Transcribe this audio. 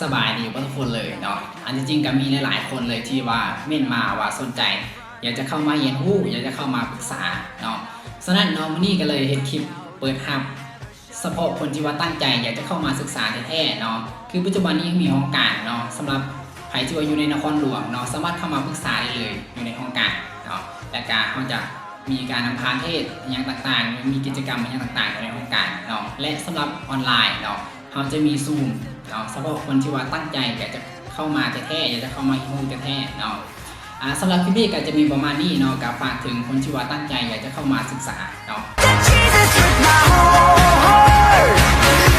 ສະບາຍດີເບິດທຸກຄົນເລີຍເນາະ. ອັນທີ່ຈິງກໍມີຫຼາຍໆຄົນເລີຍທີ່ວ່າເມັ້ນມາວ່າສົນໃຈ ຢາກຈະເຂົ້າມາຮຽນຮູ້ ຢາກຈະເຂົ້າມາປຶກສາເນາະ. ສະນັ້ນເນາະ ມື້ນີ້ກໍເລີຍເຮັດຄລິບເປີດຮັບ ສະເພາະຄົນທີ່ວ່າຕັ້ງໃຈຢາກຈະເຂົ້າມາສຶກສາແທ້ໆເນາະ. ຄືປັດຈຸບັນນີ້ມີຫ້ອງການເນາະ ສຳລັບໃຜທີ່ວ່າຢູ່ໃນນະຄອນຫຼວງເນາະ ສາມາດເຂົ້າມາປຶກສາໄດ້ເລີຍ ຢູ່ໃນຫ້ອງການເນາະ. ແລ້ວກະເຮົາຈະມີການນຳພາເທດຫຍັງຕ່າງໆ ມີກິດຈະກຳຫຍັງຕ່າງໆ ຢູ່ໃນຫ້ອງການເນາະ. ແລະ ສຳລັບອອນລາຍເນາະ ເຮົາຈະມີຊູມເນາະ ສະເພາະຄົນທີ່ວ່າຕັ້ງໃຈຢາກຈະເຂົ້າມາແທ້ໆ ຢາກຈະເຂົ້າມາຮຽນຮູ້ແທ້ໆເນາະ. ອາ ສຳລັບຄລິບນີ້ກໍຈະມີປະມານນີ້ເນາະ. ກໍຝາກເຖິງຄົນທີ່ວ່າຕັ້ງໃຈຢາກຈະເຂົ້າມາສຶກສາເນາະ.